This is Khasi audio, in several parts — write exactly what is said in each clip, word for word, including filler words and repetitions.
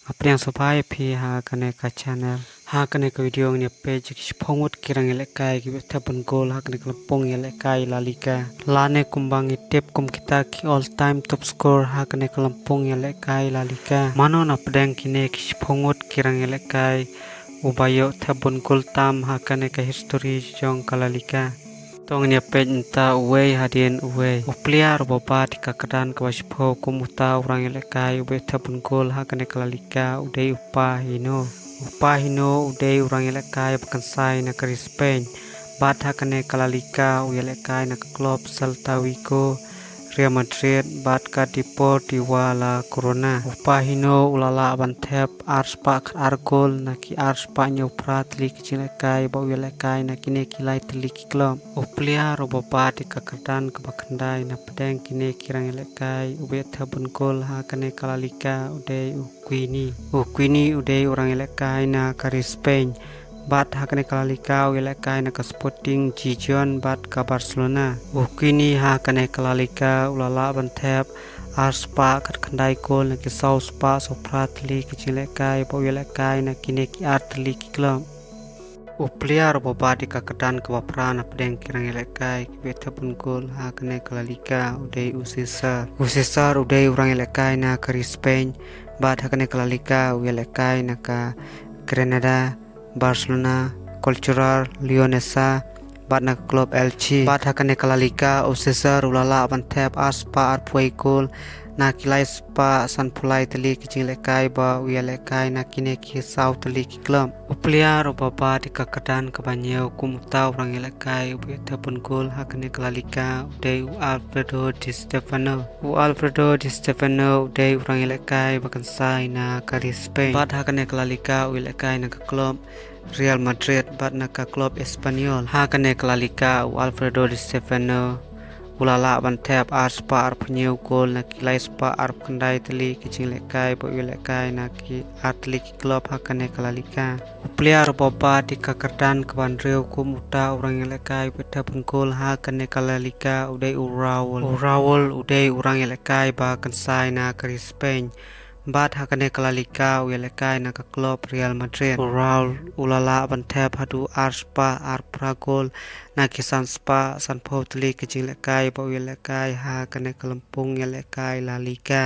Nga pdiang sngewbha ïa phi ha kane ka channel. Ha kane ka video ngin ïa peit ki shiphew ngut ki rangïalehkai kiba ïoh thep bun gol ha kane ka lympung ïalehkai La Liga. Lane kumba ngi tip kum kita ki all time top scorer ha kane ka lympung ïalehkai La Liga. Mano na pdeng kine ki shiphew ngut ki rangïalehkai uba ïoh thep bun gol tam ha kane ka history jong ka La Liga? To ngin ïa peit mynta uwei hadien uwei. U player uba bat ïa ka kyrdan kaba shiphew kum uta u rangïalehkai uba ïoh thep bun gol ha kane ka La Liga u dei u Pahino. U Pahino u dei u rangïalehkai ba kynsai na ka ri Spain. Bad ha kane ka La Liga u ïalehkai na ka club Celta Vigo, Real Madrid bad ka Deportiva La Corona. U Pahino u la lah ban thep ar spah khat ar gol na ki ar spah hynñiew phra tylli ki jinglehkai ba u ïalehkai na kine ki lai tylli ki club. U player uba bat ïa ka kyrdan kaba khyndai na pdeng kine ki rangïalehkai uba ïoh thep bun gol ha kane ka La Liga u dei u Quini. U Quini u dei u rangïalehkai na ka ri Spain. Bad ha kane ka La Liga u ïalehkai na ka Sporting Gijon bad ka Barcelona. U Quini ha kane ka La Liga u la lah ban thep ar spah khat khyndai gol na ki saw spah saw phra tylli ki jinglehkai ba u ïalehkai na kine ki ar tylli ki club. U player uba bat ïa ka kyrdan kaba phra na pdeng ki rangïalehkai kiba ïoh thep bun gol ha kane ka La Liga u dei u Cesar. U Cesar u dei u rangïalehkai na ka ri Spain. Bad ha kane ka La Liga u ïalehkai na ka Granada, Barcelona, Cultural Leonesa bad na ka club Elche. Bad ha kane ka La Liga u Cesar u la lah ban thep ar spah arphew wei gol na ki lai spah sanphew lai tylli ki jinglehkai ba u ïalehkai na kine ki saw tylli ki club. U player uba bat ïa ka kyrdan kaba hynñiew kum uta u rangïalehkai uba ïoh thep bun gol ha kane ka La Liga u dei u Alfredo Di Stefano. U Alfredo Di Stefano u dei u rangïalehkai ba kynsai na ka ri Spain. Bad ha kane ka La Liga u ïalehkai na ka club Real Madrid bad na ka club Espanyol. Ha kane ka La Liga u Alfredo Di Stefano u la lah ban thep ar spah arphew hynñiew gol na ki lai spah arphew khyndai tylli ki jinglehkai ba u ïalehkai na ki ar tylli ki club ha kane ka La Liga. U player uba bat ïa ka kyrdan kaba hynriew kum uta u rangïalehkai ba ïoh thep bun gol ha kane ka La Liga u dei u Raul. U Raul u dei u rangïalehkai ba kynsai na ka ri Spain. Bad ha kane ka La Liga u ïalehkai na ka club Real Madrid. U Raul u la lah ban thep haduh ar spah arphew phra gol na ki san spah sanphew tylli ki jinglehkai ba u ïalehkai ha kane ka lympung ïalehkai La Liga.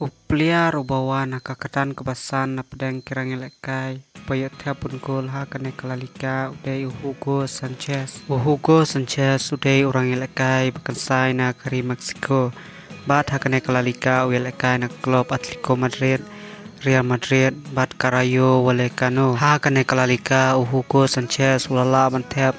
U player uba wan ha ka kyrdan kaba san na pdeng ki rangïalehkai ba ïoh thep bun gol ha kane ka La Liga u dei u Hugo Sanchez. U Hugo Sanchez u dei u rangïalehkai ba kynsai na ka ri Mexico. Bad ha kane ka La Liga u ïalehkai na ka club Atletico Madrid, Real Madrid bad ka Rayo Vallecano. Ha kane ka La Liga u Hugo Sanchez u la lah ban thep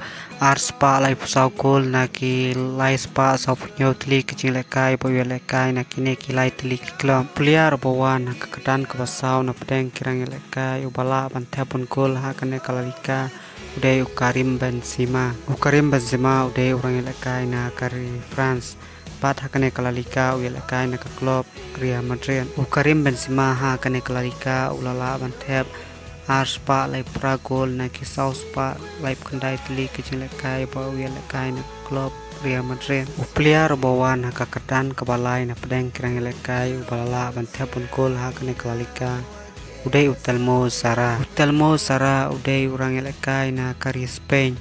ar spah laiphew saw gol na ki lai spah sawphew hynñiew tylli ki jinglehkai ba u ïalehkai na kine ki lai tylli ki club. Player uba wan ha ka kyrdan kaba saw na pdeng ki rangïalehkai uba lah ban thep bun gol ha kane ka La Liga u dei u Karim Benzema. U Karim Benzema u dei u rangïalehkai na ka ri France. Bad ha kane ka La Liga u ïalehkai na ka club Real Madrid. U Karim Benzema ha kane ka La Liga u la lah ban thep ar spah laiphew phra gol na ki saw spah laiphew khyndai tylli ki jinglehkai ba u ïalehkai na ka club Real Madrid. U player uba wan ha ka kyrdan kaba lai na pdeng ki rangïalehkai uba la lah ban thep bun gol ha kane ka La Liga u dei u Telmo Zarra. U Telmo Zarra u dei u rangïalehkai na ka ri Spain.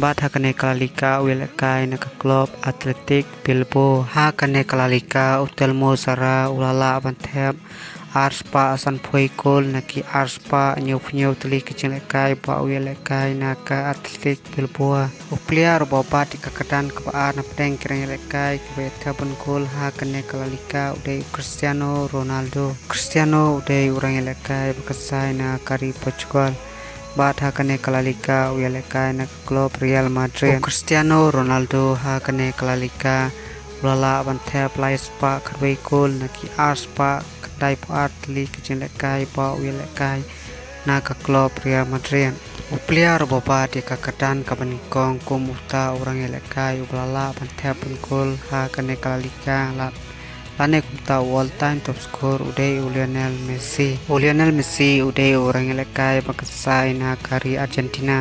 Bad ha kane ka La Liga u ïalehkai na ka club Athletic Bilbao. Ha kane ka La Liga u Telmo Zarra u la lah ban thep ar spah sanphew wei gol na ki ar spah hynñiewphew hynñiew tylli ki jinglehkai ba u ïalehkai na ka Athletic Bilbao. U player uba bat ïa ka kyrdan kaba ar na pdeng ki rangïalehkai kiba ïoh thep bun gol ha kane ka La Liga u dei u Cristiano Ronaldo. Cristiano u dei u rangïalehkai ba kynsai na ka ri Portugal. Bad ha kane ka La Liga u ïalehkai na ka club Real Madrid. U Cristiano Ronaldo ha kane ka La Liga u la lah ban thep lai spah khatwei gol na ki ar spah khyndaiphew ar tylli ki jinglehkai ba u ïalehkai na ka club Real Madrid. U player uba bat ïa ka kyrdan kaba nyngkong kum uta u rangïalehkai uba la lah ban thep bun gol ha kane ka La Liga la lane kumta u all time top scorer u dei u Lionel Messi. U Lionel Messi u dei u rangïalehkai ba kynsai na ka ri Argentina.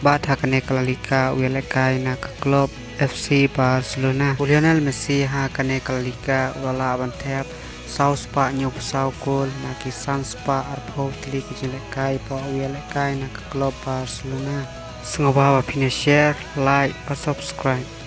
Bad ha kane ka La Liga u ïalehkai na ka club F C Barcelona. U Lionel Messi ha kane ka La Liga u la lah ban thep saw spah hynñiew phew saw kol na ki san spah arphew tylli ki jinglehkai ba u ïalehkai na ka club Barcelona. Sngewbha ba phin ïa share, like bad subscribe.